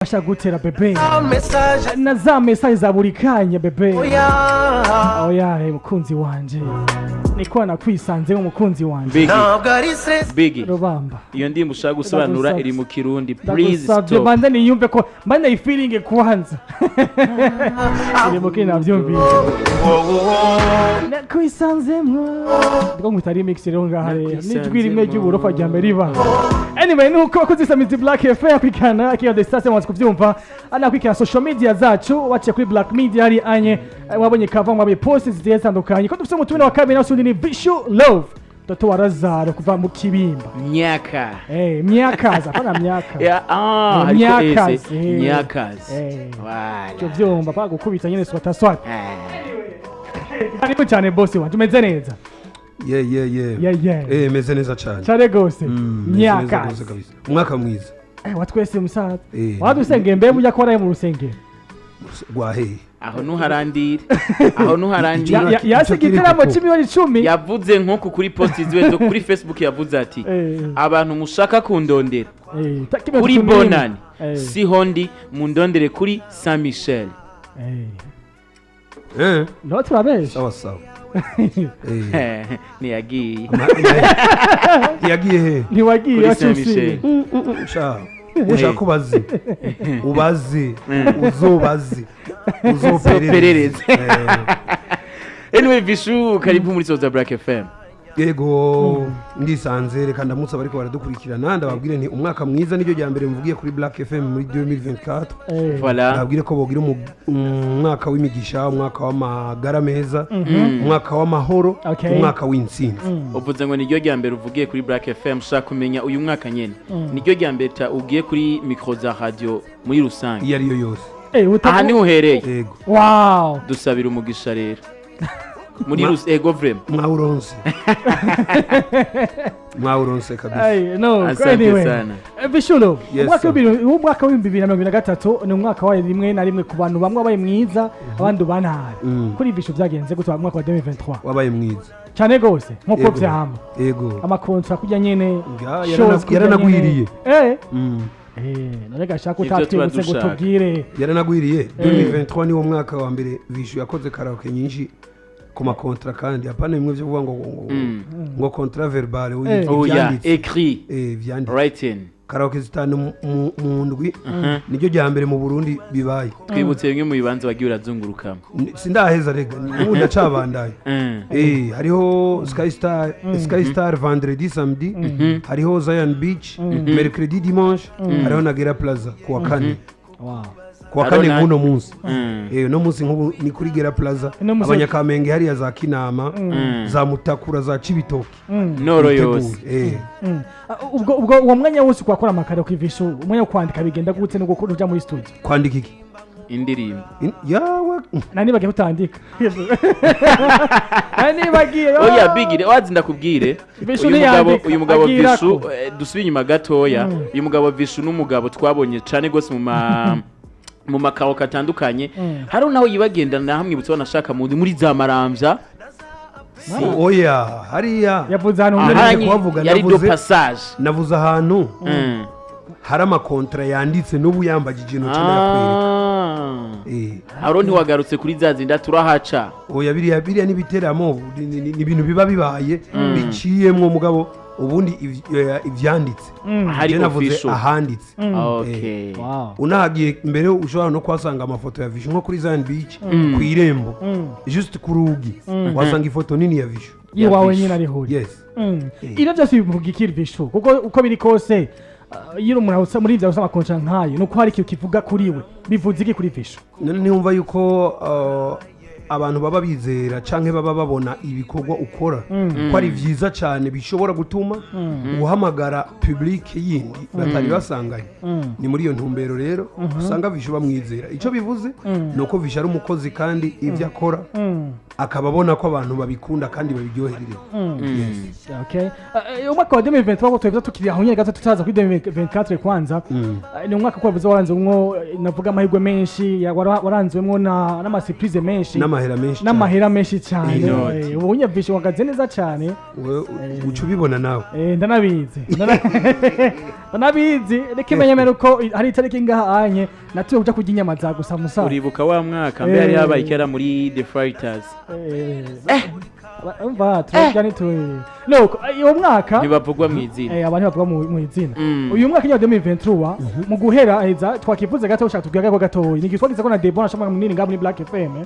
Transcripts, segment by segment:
Ashaka gutera bébé na za message za buri kanya, bébé. Oya, mukunzi wanje, niko nakwisanzemo, mukunzi wanje. Biggie. Ntabwo ari stress. Biggie. Rubamba. Iyo ndirimbo ushaka gusobanura Ndagusabye. iri mu Kirundi, please. Ndagusabye. Stop. Banze niyumve ko mbanze nayifiringe kwanza. Iri mu Kirundi, navyumvise. Nakwisanzemwo, ndiko nkwita remix rero ngaha rero n'ijwi rimwe ry'uburofa rya mbere riba. Anyway, nuko abakozi Samizi Black FM akwikana akiyo the station wamaze kuvyumva, anakwikana social media zacu waciye kuri Black Media hari anye, wabonye cover, mwabonye posts zigiye zitandukanye ko dufite umutumire wa kabiri, nawe ni Vishu Love, Toto wa Lazaro kuva mu Kibimba. Myaka. Myakazi, apana myaka. Ya, ah, hariko. Myakazi. Ese myakazi. Wala. Ivyo vyumva pa gukubita nyene swata swata. Karibu cyane, boss wanje, umeze neza? Ye. Yeah. Meze neza cyane. Cyane gose. Meze neza Myakazi. gose kabisa, umwaka mwiza. Wa twese, musaza. Eh. Wadusengeye mbe burya ko waraye mu rusengero? Rwahehe? Aho ntuharandire, aho ntuharandire. Yase Ico kiri igiteramo kuko. c'imiliyoni 10. Yavuze nk'uku kuri post ziwe zo kuri Facebook, yavuze ati: "Abantu mushaka kundondera kimwe kuri tutumire. Bonani, siho ndi, mundondere kuri Saint Michel." No turabesha. Sawa sawa. Ntiyagiye. Yagiye he? Ntiwagiye. Kuri Saint Wacusiye. Michel. Sha, ushaka ubaze, ubaze, uzobaze, uzoperereze. Uzoperereze. Anyway, Vishu, karibu muri Soza Black FM. Yego, ndisanze. Reka ndamutse abariko baradukurikirana, ndababwire nti umwaka mwiza. Niryo rya mbere mvugiye kuri Black FM muri 2024. Voilà. Ndababwire ko bogira umwaka w'imigisha, umwaka w'amagara meza, umwaka w'amahoro, umwaka w'intsinzi. Uvuze ngo niryo rya mbere uvugiye kuri Black FM. Ushaka kumenya uyu mwaka nyene niryo rya mbere ugiye kuri micro za radio muri rusange? Iyo ariyo yose. Aha niho uhereye. Yego. Dusabira umugisha rero muri ego vraiment. Mwawuronse, mwawuronse kabisa. Ay, no, Asante anyway. sana. Vishulo, Yes, umwaka sir. umwaka w'2023 ni umwaka wabaye rimwe na rimwe ku bantu bamwe wabaye mwiza, abandi uba nabi. Kuri Vishu byagenze gute mu mwaka wa 2023? Wabaye mwiza. Cyane gose nkuko Yego. vyama. Yego. Amakontra kurya nyene, Nga, shows kurya yaranagwiriye. nyene. None gashaka Nivyo tuba utatwibutse ngo dushaka. tubwire. Yaranagwiriye. 2023 niwo mwaka wa mbere Vishu yakoze karaoke nyinshi ku makontra, kandi hapana bimwe byo kuvuga ngo contrat verbal. Oya. Ivyanditse. Écrit. Vyanditse. Writing. Karaoke zitanu mu ndwi, niryo rya mbere mu Burundi bibaye. Twibutse bimwe mu bibanza wagiye urazungurukamo. Sindaheza rega, n'ubu ndacabandaye. Hariho Sky Star, Sky Star vendredi, samedi, hariho Zion Beach mercredi, dimanche, hariho na Gera Plaza kuwa kane. Kuwa Hariho kane nk'uno munsi. Uno munsi nk'ubu ni kuri Gera Plaza. Uno munsi- Abanyakamenge hariya za Kinama, za Mutakura, za Cibitoke. Noro Mwitegure. yose. Ah, ubwo uwo mwanya wose ukakora amakaraoke, Vishu, umwanya wo kwandika bigenda gute no gukora uja muri studio? Kwandika iki? Indirimbo. Yawe. Nani bagiye kutandika, nani bagiye? Oya Bigire, wazi ndakubwire. Vishu Uyu mugabo, ntiyandika, uyu mugabo agira Vishu, ko. dusubire inyuma gatoya. Uyu mugabo Vishu n'umugabo twabonye cane gose mu makaraoke atandukanye. Hari naho yibagendana, hamwibutsa banashaka muri za Maramvya. Oya, hariya Yavuze ahantu Nari Ahanye ngiye kuhavuga, yari do passage. Navuze ahantu hari amakontra yanditse, n'ubu yambagije intoki ndayakwereka. Aro ntiwagarutse kuri za zinda turahaca. Oya, biriya n'ibiteramo, ni ibintu biba bibaye biciyemwo, mugabo ubundi ivyanditse. Hari Je navuze official. ahanditse. Okay. Unahagiye mbere ushobora no kuhasanga amafoto ya Vishu, nko kuri Zion Beach ku irembo, just ku rugi uhasanga ifoto nini ya Vishu. Iwawe Vishu. nyine ariho uri. Yes. Ibyo byose bivuga iki, Vishu? Kuko uko biri kose, iyo uri umuntu muri ibyo usaba amakontra nk'ayo, ni uko hari ikintu kivuga kuri we. Bivuze iki kuri Vishu? None ntiyumva yuko abantu baba bizera canke baba babona ibikorwa ukora ko ari vyiza cane, bishobora gutuma uhamagara public yindi batari basanganye? Ni muri iyo ntumbero rero usanga Vishu bamwizera. Ico bivuze ni uko Vishu ari umukozi, kandi ibyo akora akaba abona ko abantu babikunda kandi babiryoherereye. Yes. Okay. Umwaka wa 2023 ko tuvuze tukiri aho nyine gato, tutaza kuri 2024 kwanza. Ni umwaka ko wavuze waranzwemwo, navuga amahirwe menshi, waranzwemwo na n'ama surprise menshi. N'amahirwe. N'amahera menshi cyane. N'amahera menshi cyane. Inoti. Ubu nyabishe wagaze neza cyane. Wewe uca ubibona nawe. Ndanabizi. Ndanabizi, reka imenyemere uko hari itariki ngaha anye natuye kuja kurya inyama za gusa musaza. Uribuka wa mwaka mbe yari yabaye kera muri The Fighters? Umva, turarya nitu no uwo mwaka. Ntibavugwa mu izina. Abantu bavuga mu izina. Uyu mwaka nyine wa 2023 mu guhera heza twakivuze gato, ushaka tubwira ko gatoyi ni twagize ko na Debora shama munini ngaha muri Black FM.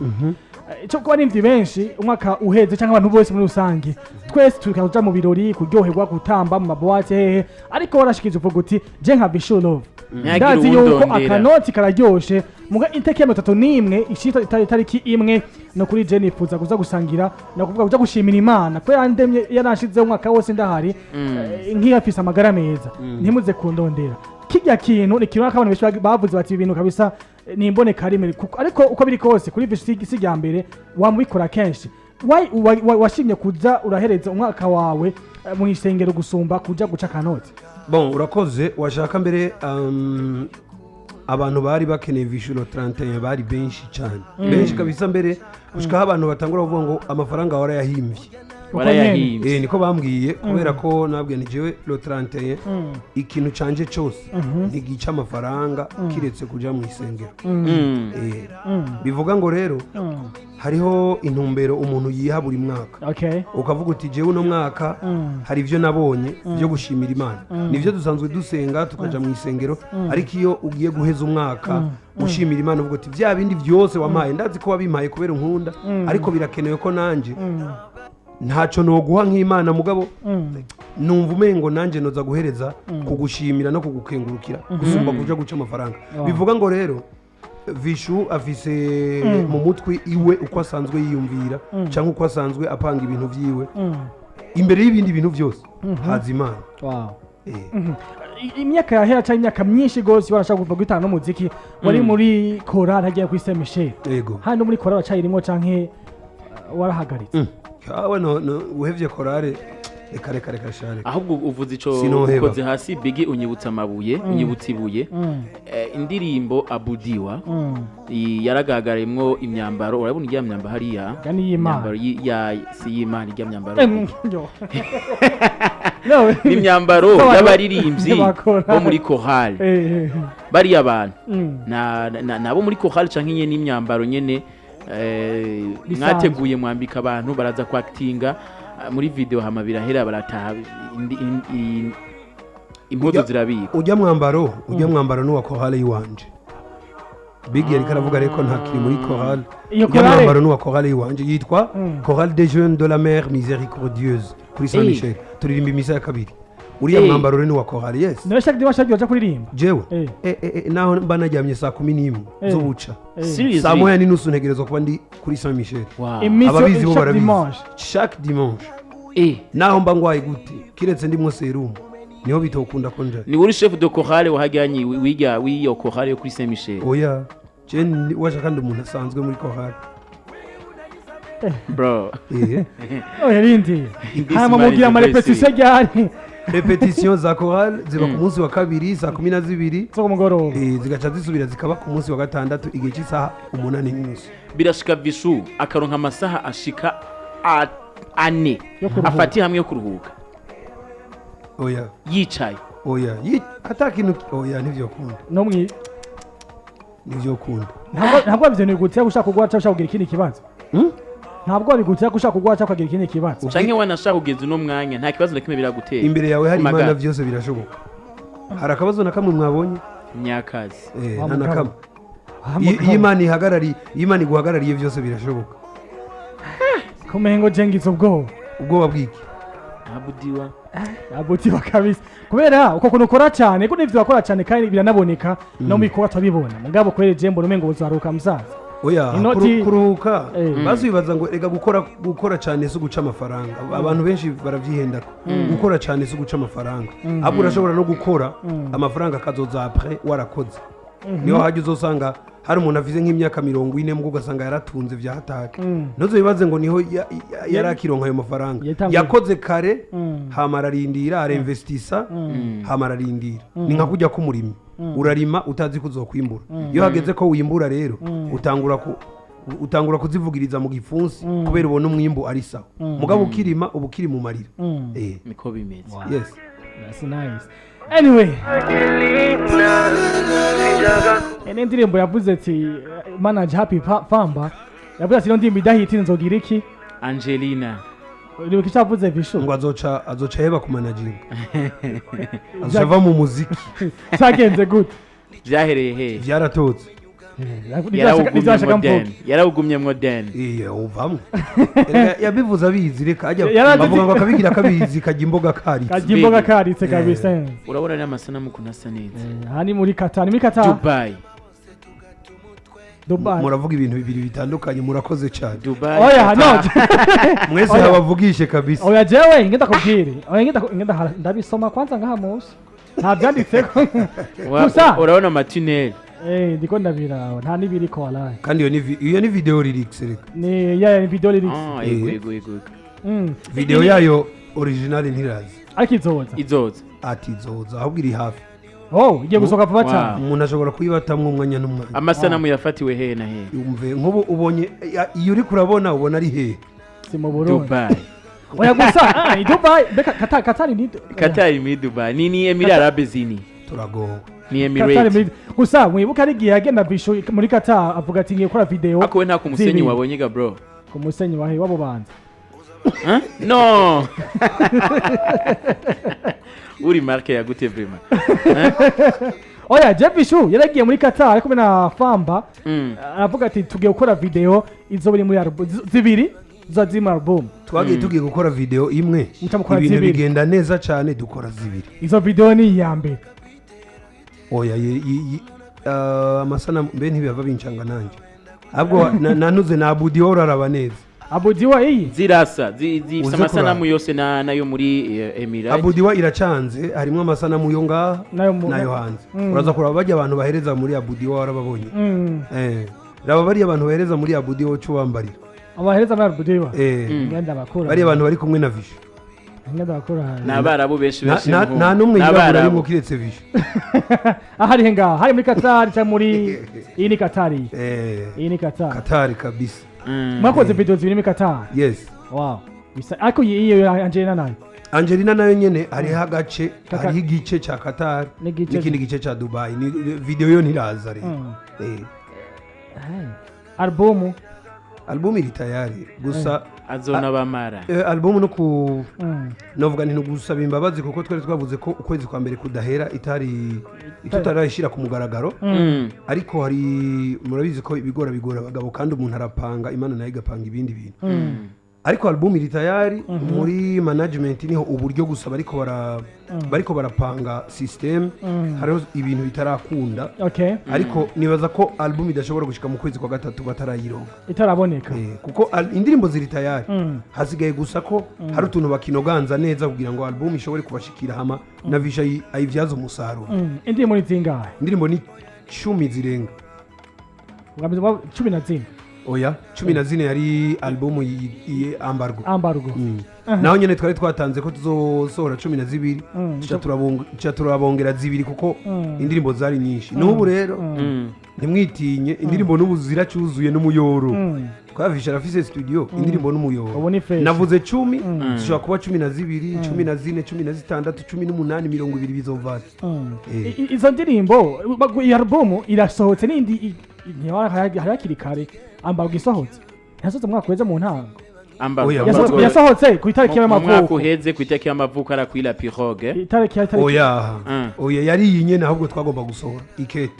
Ico kuba nimvyi benshi umwaka uheze cyangwa abantu bose muri rusange twese tukaja mu birori, kuryoherwa, gutamba mu maboîte hehe, ariko warashikiza uvuga uti je nka Vishu Love Ntihagire ndazi yuko uwundondera. Akanoti kararyoshe muga inteke ya 31 ishita itariki imwe no kuri je nifuza kuza gusangira no kuvuga kuja gushimira Imana ko yandemye yaranshizeho umwaka wose ndahari, nkiyafise amagara meza, ntimuze kundondera. Kijya kintu ni kintu abantu benshi bavuze bati ibi bintu kabisa, ni imboneka rimwe. Ariko uko biri kose kuri Vishu si irya mbere wamubikora kenshi. Washimye kuza urahereza umwaka wawe mu isengero gusumba kuja guca akanoti? Bon, urakoze. Washaka mbere abantu bari bakeneye Vishu le 31 bari benshi cyane, benshi kabisa, mbere gushikaho abantu batangura kuvuga ngo amafaranga warayahimbye. Warayahimbye. Niko bambwiye, kubera ko nabwiye ni jewe le 31 ikintu canje cyose ntigica amafaranga kiretse kuja mu isengero. Bivuga ngo rero hariho intumbero umuntu yiha buri mwaka, ukavuga uti jewe uno mwaka hari ibyo nabonye byo gushimira Imana. Nibyo dusanzwe dusenga tukaja mu isengero, ariko iyo ugiye guheza umwaka ushimira Imana uvuga uti bya bindi byose wampaye, ndazi ko wabimpaye kubera unkunda, ariko birakenewe ko nanje ntacyo noguha nk'Imana, mugabo numva umengo nanjye noza guhereza kugushimira no kugukengurukira gusumba kuja guca amafaranga. Bivuga ngo rero Vishu afise mu mutwe iwe uko asanzwe yiyumvira cyangwa uko asanzwe apanga ibintu vyiwe. Imbere y'ibindi bintu byose haza Imana. Imyaka yahera cyangwa imyaka myinshi gose warashaka kuva gutanga n'umuziki, wari muri korali hagiye kuri Saint Michel. Yego. Hano muri korali wacayirimo canke warahagaritse? Kawe no uhevye korale, reka reka reka share. Ahubwo uvuze ico. Sinoheba. Ukoze hasi bigi, unyibutsa amabuye, unyibutsa ibuye. Indirimbo Abudiwa yaragaragarimwo imyambaro. Urabona ijya myambaro hariya? Ya ni iy'Imana. Imyambaro ya si y'Imana ijya myambaro. Yo. No, N'imyambaro Abantu y'abaririmbyi bakora. bo muri korali. Bariya bantu nabo muri korali canke nyene n'imyambaro nyene Bisanzwe. Mwateguye mwambika abantu baraza kwakitinga muri video, hama birahera barataha, impuzu zirabikwa. Ujya mwambaro n'uwa korale y'iwanje. Big yariko aravuga reko ntakiri muri korale. Iyo Ujya korale mwambaro n'uwa korale y'iwanje yitwa Chorale des Jeunes de la Mère Miséricordieuse kuri Saint Michel, turirimba imisa ya kabiri. Uriya mwambaro rero ni uwa korale, yes. Nawe shaka dimanche hagiye waja kuririmba? Jewe naho mba naryamye saa 11 z'ubuca, Seriously? saa 1:30 ntegerezwa kuba ndi kuri Saint Michel. Imisi Ababizi bo chaque barabizi. dimanche. Chaque dimanche. Naho mba ngwaye gute, kiretse ndimwo serumu niho bitokunda ko njayo. Ni uri chef de chorale wahajyanye wiga w'iyo chorale yo kuri Saint Michel? Oya, je waje kandi umuntu asanzwe muri korale. Bro. Oya, rindi. This Hama man mugira is ama very répétition ryari? Répétition za chorale ziba ku munsi wa kabiri saa 12 Zo ku mugoroba. Zigaca zisubira zikaba ku munsi wa gatandatu igihe cy'isaha 8:30. Birashika Visu akaronka amasaha ashika 4 Yo kuruhuka. afatiye hamwe yo kuruhuka? Oya. Yicaye? Oya, ata kintu, oya, ntivyokunda. No mwi Ntivyokunda. Ntabwo ivyo bigutera gushaka kugwa cyangwa ushaka kugira ikindi kibazo? Hmm? Ntabwo bigutera gushaka kugwa cyangwa ukagira ikindi kibazo? Canke wanashaka kugeza uno mwanya nta kibazo na kimwe biragutera? Imbere yawe hari Kumagara. Imana, vyose birashoboka. Hari akabazo na kamwe mwabonye? Nyakazi. Wa Nta na mugabo. kamwe. Ah, Iyo mugabo. Imana ihagarariye, iyo Imana iguhagarariye byose birashoboka. Kumengo jengiza ubwoba. Ubwoba bw'iki? Abudiwa. Abutiwa kabisa, kubera uko kuntu ukora cyane ko n'ivyo wakora cyane kandi biranaboneka no mu bikorwa turabibona, mugabo kubera je mbona umengo uzaruka musaza. Oya. Kuruhuka bazibaza ngo rega gukora cyane si uguca amafaranga. Abantu benshi barabyihendako, gukora cyane si uguca amafaranga, ahubwo urashobora no gukora amafaranga akazoza après warakoze. Niho hajya uzosanga hari umuntu avize nk'imyaka 40 mbwo ugasanga yaratunze vya hatari. Ntuze wibaze ngo niho yari akironka ayo mafaranga. Yakoze kare, hama ararindira, arinvestisa, hama ararindira. Ni nka kujya k'umurimyi, urarima utazi ko uzokwimbura. Iyo hageze ko wimbura rero utangura ku Utangura kuzivugiriza mu gipfunsi kubera ubona umwimbu ari sawa, mugabo ukirima uba ukiri mu marira. Niko bimeze. Yes. That's nice. Anyway, ene indirimbo yavuze ati manager Happy Famba yavuze ati ino ndirimbo idahita nzogira iki? Angelina. Uribuka icyo yavuze, Vishu? Ngo azoca heba ku managinga, azoca ava mu muziki. Cyagenze gute? Byahereye he? Vyaratotse. Ntibyashaka Yarawugumyemwo den. mvuge. Yarawugumyemwo den. Iya, uvamwo. Erega yabivuze abizi, reka ajya Yarazi bavuga ngo akabigira akabizi kajya imboga karitse. Kajya imboga karitse kabisa. Urabona n'amasanamu ukuntu asa neza. Aha ni muri Qatar, ni muri Qatar. Dubai. Dubai. Muravuga ibintu bibiri bitandukanye, murakoze cyane. Dubai. Oya, no. Mwese Oya. habavugishe kabisa. Oya, jewe ngenda kubwire, oya, ngenda ndabisoma kwanza ngaha munsi nta byanditseko. Gusa Urabona amatuneli. Ndiko ndabiraba, nta n'ibiriko walahi. Kandi iyo ni video lyrics, reka. Ni ya ni video lyrics. Ah, yego, yego, yego, yego. Video yayo original ntirazi. Ariko izoza. Izoza. Ati izoza, ahubwo iri hafi. Oh, igiye gusohoka vuba Wow. cyane. Umuntu ashobora kuyibatamwo umwanya n'umwanya. Amasanamu yafatiwe hehe na hehe? Umve, nk'ubu ubonye iyo uri kurabona, ubona ari hehe? Si mu Burundi? Dubai. Oya, gusa ni Dubai mbeka Qatar, Qatar ni Qatar muri Dubai ni Emirate Arabes Unis. Turagowe. Ni Qatar Emirates. Gusa mwibuka ari igihe yagenda Bishu muri Qatar avuga ati ngiye gukora video Ako we nta ku musenyi zibiri. wabonye ga bro. Ku musenyi wahe wabo banza? Hein? No, uri marke ya gute vraiment? Oya, Jeff Bishu yaragiye muri Qatar ari kumwe na Famba. Aravuga ati tugiye gukora video izo biri muri album zibiri ziba ziri muri album. Twagiye tugiye gukora video imwe, Muca mukora ibintu zibiri. bigenda neza cyane, dukora zibiri. Izo video ni iya mbere. Oya, amasanamu mbe ntibiyava bincanga nanjye, ahubwo nanuze na Abudiho uraraba neza. Abudiwa iyi. Zirasa zifise Uze amasanamu kuraba. yose na nayo muri Emirates. Abudiwa iracanze, harimo amasanamu yo ngaha Nayo nayo hanze. Uraza kuraba bajya abantu bahereza muri Abudiwa, warababonye? Mm. Raba bariya abantu bahereza muri Abudiwa uco wambarira. Abahereza muri Abudiwa. Eh. Ngenda bakura. Bariya abantu bari kumwe na Vishu. Ngenda bakura. Ni abarabu benshi benshi. Nta n'umwe Ni yirabura abarabu. arimo kiretse Vishu. Aha ari he ngaha? Hari muri Qatar cyangwa muri iyi ni Qatar iyi. Eh. Iyi ni Qatar. Katari kabisa. Mwakoze video zibiri muri Qatar. Yes. Wow. Bisa ariko iyi iyo Angelina nayo. Angelina nayo nyene hariho agace, hariho igice ca Qatar n'ikindi gice ca Dubai. Ni video yo ntiraza rero. Album. Album iri tayari gusa. Azona bamara. Album no ku novuga nti gusaba imbabazi kuko twari twavuze ko ukwezi kwa mbere kudahera itari tutarayishyira ku mugaragaro. Ariko hari murabizi ko ibigora bigora abagabo, kandi umuntu arapanga, Imana nayo igapanga ibindi bintu. Ariko album iri tayari muri management, niho uburyo gusa bariko barapanga system, hariho ibintu bitarakunda. Ariko nibaza ko album idashobora gushika mu kwezi kwa gatatu batarayironka. Itaraboneka. Kuko indirimbo ziri tayari, hasigaye gusa ko hari utuntu bakinoganza neza kugira ngo album ishobore kubashikira, hama na Visha ayibyaze umusaruro. Indirimbo ni zingahe? Indirimbo ni 10 zirenga. 14? Oya, 14 yari album ambargo. Ambargo. Naho nyene twari twatanze ko tuzosohora 12, tuca turabongera zibiri kuko indirimbo zari nyinshi. N'ubu rero ntimwitinye, indirimbo n'ubu ziracyuzuye n'umuyoro. Twavisha arafise studio, indirimbo n'umuyoro. Ubu ni fresh. Navuze 10, zishobora kuba 12, 14, 16, 18, 20, bizovana. Izo ndirimbo iyi album irasohotse n'indi hari hakiri kare ambargo isohotse, ntiyasohotse mu mwaka uheze mu ntango. Ambargo. Oya, Yasohotse ku itariki Mu mwaka y'amavuko. uheze ku itariki y'amavuko arakwira pirogue. Itariki ya itariki. Oya. Oya, yari iyi nyene, ahubwo twagomba gusohora ikete.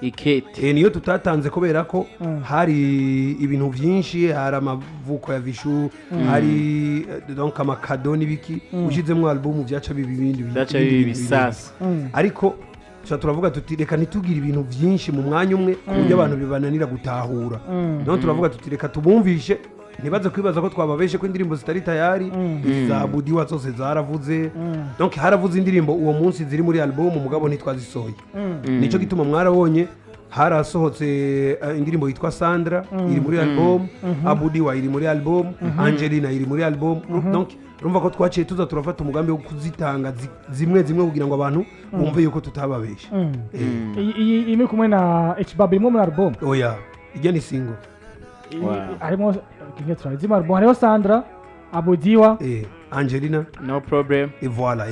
Ikete. Niyo tutatanze kubera ko hari ibintu byinshi, hari amavuko ya Vishu, hari donc amakado n'ibiki, ushyizemo album byaca biba ibindi Byaca ibindi biba bintu ibisasa. birenze. Ariko tuca turavuga tuti reka ntitugire ibintu byinshi mu mwanya umwe ku buryo abantu bibananira gutahura. Naho turavuga tuti reka tubumvishe, ntibaze kwibaza ko twababeshe ko indirimbo zitari tayari. Izi za Budiwa zose zaravuze, donc haravuze indirimbo uwo munsi ziri muri album, mugabo ntitwazisohoye. Nicyo gituma mwarabonye harasohotse indirimbo yitwa Sandra iri muri album, Abudiwa iri muri album, Angelina iri muri album. Donc urumva ko twaciye tuza turafata umugambi wo kuzitanga zimwe zimwe kugira ngo abantu bumve yuko tutababesha. Iyi iri kumwe na H Baba irimo muri album? Oya, ijya ni single. Wow. Harimo kinge turazima album, hariho Sandra, Abudiwa, Angelina. No Problem. Et voilà.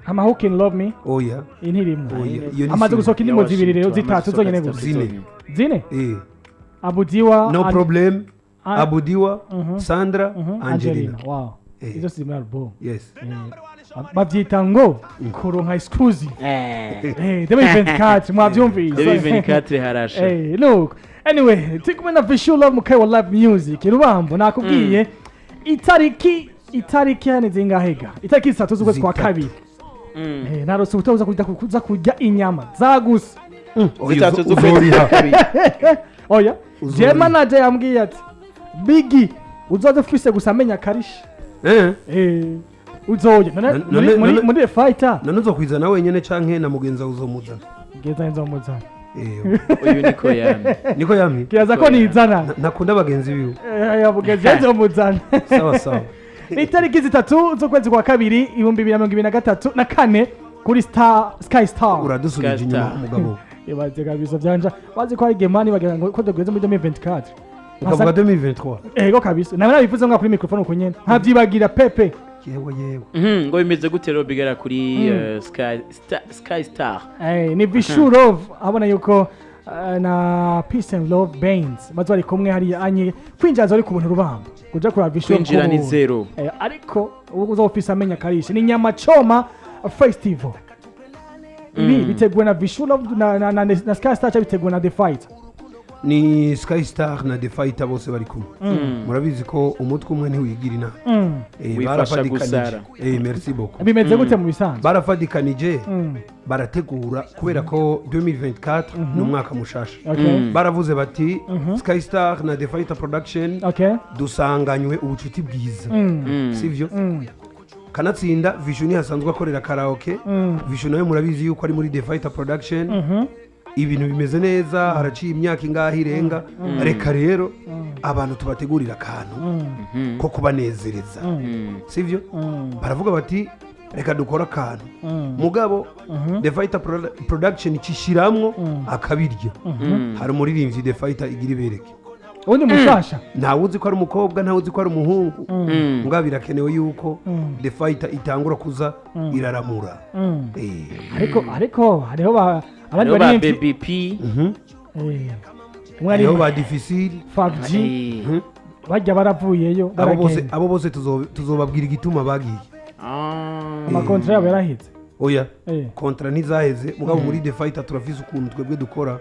Hama Who Can Love Me. Oya. Intirimwo. Oya, iyo ni Amaze single. gusohoka indirimbo zibiri rero, zitatu zonyene gusa. Zine. Zine. Abudiwa, No Problem, Abudiwa, Sandra, Angelina. Wow. Izo ziri muri album. Yes. Bavyita ngo kuronka exclusive. 2024 mwavyumvise. 2024 harasha. Look. Anyway, turi kumwe na Vishu Love Mukayi wa Live Music. Rubambo nakubwiye itariki yani zingahega. Itariki 3 z'ukwezi kwa Zitatu. kabiri. Narose ubutoza kuja kuza kurya inyama zaguse. Oya, 3 z'ukwezi uzoriha. kwa kabiri. Oya, Uzoriha. je manager yambwiye ati Biggie uzoze ufise gusa amenya karisha. Uzoye none muri The Fighter. None uzokwizana wenyene canke na mugenzi wawe uzomuzana? Ngeza nzomuzana. Uyu niko yamye. Niko yamye. Kiyaza ko Oya. nizana. Ntakunda bagenzi biwe. Yavuga nzomuzana. Sawa sawa. Ni itariki 3 z'ukwezi kwa kabiri 2023 na kane kuri Star Sky Star. Uradusubije Sky inyuma Star. umugabo. Ibaze kabisa byanja bazi ko ari gemani bagira ngo ko tugeze muri 2024. Ukavuga 2023. Ego kabisa. Nawe nabivuze ngo kuri microphone uko nyene. Nkavyibagira pepe. Yewe yewe. Ngo bimeze gute rero bigera kuri Sky Star? Ni Vishu Love abona yuko na Peace and Love Bands bazo bari kumwe hariya anye kwinjira ari ku buntu Rubambo. Kuja kuraba Vishu Love Kwinjira ku ni buntu. zero. Ariko ubu uzofisa amenya karishe ni Nyama Choma Festival. Ibi biteguwe na Vishu Love na Sky Star cyangwa biteguwe na The Fight? Ni Sky Star na The Fighter bose bari kumwe. Murabizi ko umutwe umwe ntiwigira inama. Wifasha Barafadikanije. gusara. Merci beaucoup. Bimeze gute mu bisanzwe? Barafadikanije barategura kubera ko 2024 ni umwaka mushasha. Baravuze bati Sky Star na The Fighter Production dusanganywe ubucuti bwiza, sivyo? Kanatsinda Vision hasanzwe akorera karaoke. Vision nawe murabizi yuko ari muri The Fighter Production. Ibintu bimeze neza, haraciye imyaka ingahe irenga. Reka rero abantu tubategurira akantu ko kubanezereza, sivyo? Baravuga bati reka dukore akantu, mugabo The Fighter Production cishiramwo akabirya. Hari umuririmbyi The Fighter igira ibereke. Ubundi mushasha. Ntawe uzi ko ari umukobwa, ntawe uzi ko ari umuhungu, mugabo birakenewe yuko The Fighter itangura kuza iraramura. Ariko hariho abandi Hariho ba baririmbyi. Baby P. Umwe ari Hariho ba Difficile. 5G. Bajya baravuyeyo Abo bose, baragenda. abo bose tuzobabwira igituma bagiye. Amakontra yabo yaraheze. Oya, kontra ntizaheze, mugabo muri The Fighter turafise ukuntu twebwe dukora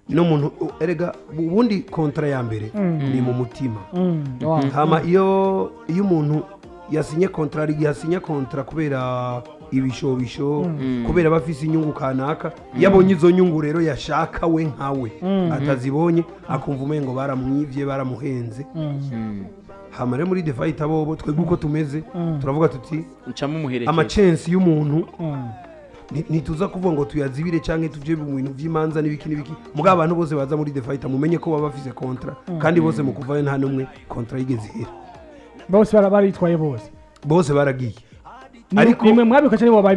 n'umuntu. Erega ubundi kontra ya mbere ni mu mutima. Wow. Hama iyo umuntu yasinye kontra, hari igihe asinya kontra kubera ibishobisho, kubera aba afise inyungu kanaka. Iyo abonye izo nyungu rero yashaka we nkawe atazibonye, akumva umengo baramwivye, baramuhenze. Hama rero muri The Fighter bobo twebwe uko tumeze turavuga tuti Ncamo umuherekeza. Amacensi y'umuntu ntituza kuvuga ngo tuyazibire canke tuje mu bintu vy'imanza n'ibiki n'ibiki. Mugabo abantu bose baza muri The Fighter mumenye ko baba bafise kontra, kandi bose mu kuvayo nta n'umwe kontra yigeze ihera. Bose baritwaye bose. Bose baragiye. Ariko Nimwe mwabika cyangwa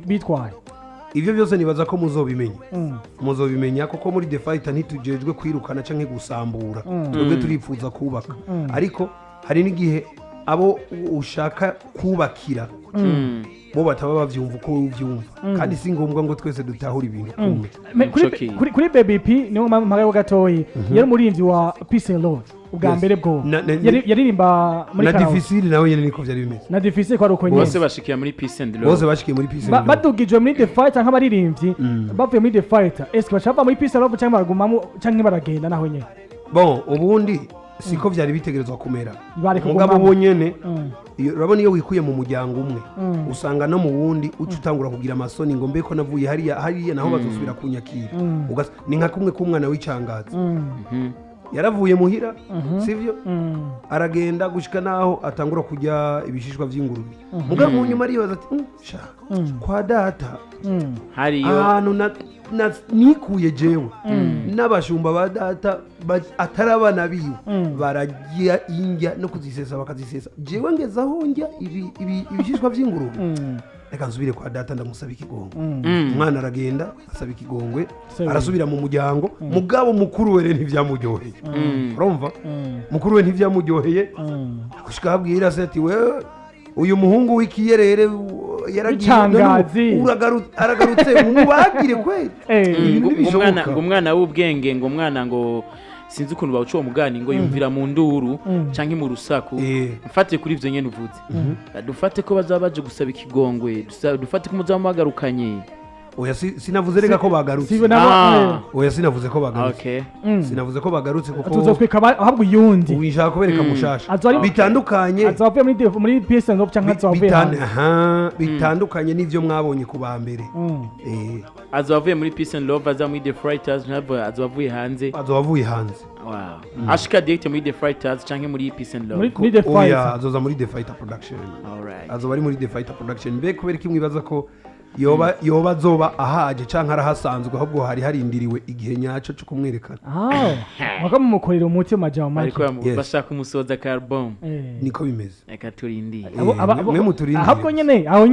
bitwaye? Ivyo byose nibaza ko muzobimenya, muzobimenya kuko muri The Fighter ntitujejwe kwirukana canke gusambura. Twebwe turifuza kubaka, ariko hari n'igihe abo ushaka kubakira bo bataba bavyumva uko wowe uvyumva, kandi si ngombwa ngo twese dutahure ibintu kumwe. Choki. Kuri Baby P niho mpagaye gatoyi, yari umuririmbyi wa Peace and Love ubwa mbere bwo yaririmba muri Na karaoke. Difficile nawe nyene niko vyari bimeze. Na Difficile ko ari uko nyene. Bose bashikira muri Peace and Love. Bose bashikiye muri Peace and Love. Badugijwe muri The Fighter nk'abaririmbyi bavuye muri The Fighter, eske baca bava muri Peace and Love cyangwa baragumamo cyangwa baragenda naho nyene? Bon, ubundi siko vyari bitegerezwa kumera. Bari Mugabo kugumamo. bo nyene urabona iyo wikuye mu muryango umwe usanga no mu wundi uca utangura kugira amasoni ngo mbe ko navuye hariya, hariya naho bazosubira kunyakira? Ni nka kumwe k'umwana w'icangazi yaravuye muhira, sivyo? Aragenda gushika naho atangura kurya ibishishwa vy'ingurube, mugabo mu nyuma aribaza ati "Sha, kwa data Hariyo ahantu nikuye jewe n'abashumba ba data atari abana biwe bararya indya no kuzisesa bakazisesa, jewe ngeze aho ndya ibishishwa vy'ingurube." Reka nsubire kwa data, ndamusaba ikigongwe. Umwana aragenda asaba ikigongwe, arasubira mu muryango. Mugabo mukuru we rero ntibyamuryoheye, urumva? Mukuru we ntibyamuryoheye, gushika abwira se ati: "Wewe, uyu muhungu w'ikiyerere yaragiye, W'icangazi. none ubu aragarutse, umubagire kweli." Ibintu Ngo umwana ntibishoboka. Ngo umwana w'ubwenge, ngo umwana, ngo sinzi ukuntu bawuca uwo mugani, ngo yumvira mu nduru canke mu rusaku. Mfate kuri ivyo nyene uvuze, dufate ko bazaba baje gusaba ikigongwe, dufate ko muzaba muhagarukanye. Oya, sinavuze rega ko bagarutse. Sibo nabo. Ah. Oya, sinavuze ko bagarutse. Sinavuze ko bagarutse kuko Tuzotwika ahabwa uyundi. Ubu nshaka kubereka mushasha bitandukanye. Azoba avuye muri Peace and Love canke azoba avuye hanze. Aha, bitandukanye n'ivyo mwabonye ku ba mbere. Azoba avuye muri Peace and Love aza muri The Fighters, ntabwo azoba avuye hanze. Azoba avuye hanze. Wow. Ashika direct muri The Fighters canke muri Peace and Love? Muri The Oya, Fighter. azoza muri The Fighter Production. Alright. Azoba ari muri The Fighter Production. Mbe kubera iki mwibaza ko yoba azoba ahaje canke arahasanzwe, ahubwo hari harindiriwe igihe nyaco cyo kumwerekana? Ah, mwaka mumukorera umuti mu majambo make. Ariko Yes. bashaka umusoza ka album. Niko bimeze. Reka turindire. Mwe muturindire. Ahubwo nyene aho.